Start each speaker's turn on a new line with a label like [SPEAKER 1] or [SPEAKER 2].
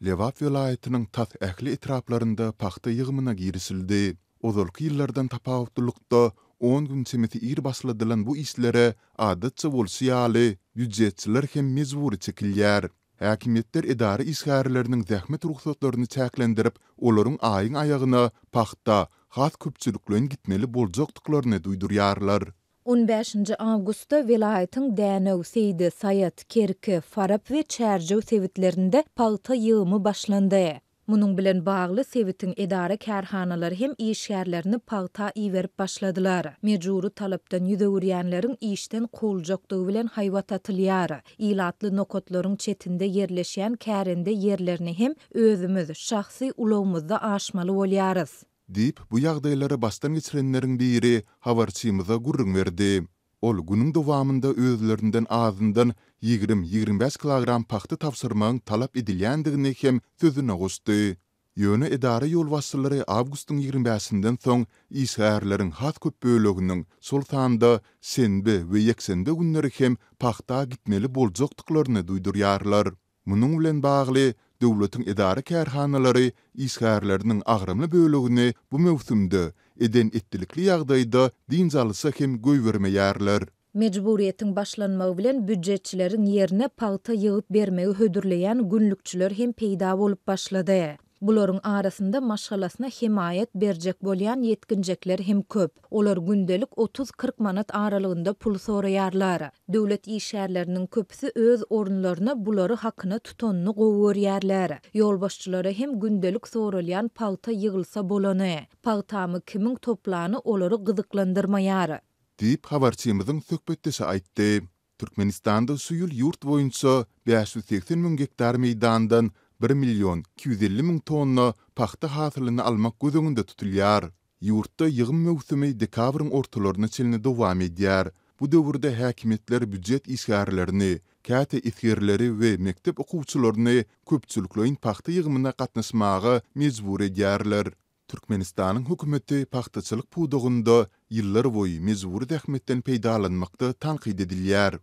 [SPEAKER 1] Lebap welaýatynyň tas ähli etraplarynda pagta ýygymyna girişildi. Ozalky ýyllardan tapawutlylykda, on gün çemesi ir başladylan bu işlere, adatça bolşy ýaly, býujetçiler hem mejbury çekilýär. Häkimiýetler edara işgärleriniň zähmet rugsatlaryny çäklendirip, olaryň aýyň aýagyna pagta has köpçülikleýin gitmeli boljakdyklaryny duýdurýarlar.
[SPEAKER 2] On bäşinji awgustda welaýatyň Dänew, Seýdi, Saýat, Kerki, Farap we Çärjew sebitlerinde pagta ýygymy başlandy. Munuň bilen bagly, sebitiň edara-kärhanalary hem işgärlerini pagta iberip başladylar. Mejbury talapdan ýüz öwürýänleriň işden kowuljakdygy bilen haýbat atylýar. Ilatly nokatlaryň çetinde ýerleşýän kärende ýerlerini hem özümiz, şahsy ulagymyzda aşmaly bolýarys.
[SPEAKER 1] Diýip, bu ýagdaýlary başdan geçirenleriň biri habarçymyza gürrüň berdi. Ol günüň dowamynda özlerinden azyndan 20, 25 kilogram pagta tabşyrmagyň talap edilýändigini hem sözüne goşdy. Ýöne edara ýolbaşçylary awgustyň ýigrimi bäşinden soň işgärleriň has köp böleginiň, şol sanda şenbe we ýekşenbe günleri hem pagta gitmeli boljakdyklaryny duýdurýarlar. Munuň bilen bagly, döwletiň edara-kärhanalary işgärleriniň agramly bölegini bu möwsümde eden-etdilikli ýagdaýda dynç alyşa hem goýbermeýärler.
[SPEAKER 2] Mejburyýetiň başlanmagy bilen býujetçileriň ýerine pagta ýygyp bermegi hödürleýän günlükçiler hem peýda bolup başlady. Bularyň arasynda maşgalasyna hemaýat berjek bolýan ýetginjekler hem köp. Olar gündelik otuz-kyrk manat aralygynda pul soraýarlar. Döwlet işgärleriniň köpüsi öz orunlaryna bulary hakyna tutanyny gowy görýärler. Ýolbaşçylara hem gündelik soralýan pagta ýygylsa bolany. Pagtamy kimiň toplany olary gyzyklandyrmaýar.
[SPEAKER 1] Diýip, habarçymyzyň söhbetdeşi aýtdy. Türkmenistanda şu ýyl ýurt boýunça 580 müň gektar meýdandan bir million 250 müň tonna pagta hasylyny almak göz öňünde tutulýar. Ýurtda ýygym möwsümi dekabryň ortalaryna çenli dowam edýär. Bu döwürde häkimiýetler býujet işgärlerini, käte esgerleri we mekdep okuwçylaryny köpçülikleýin pagta ýygymyna gatnaşmaga mejbur edýärler. Türkmenistanyň hökümeti pagtaçylyk pudagynda ýyllarboýy mejbury zähmetden peýdalanmakda tankyt edilýär.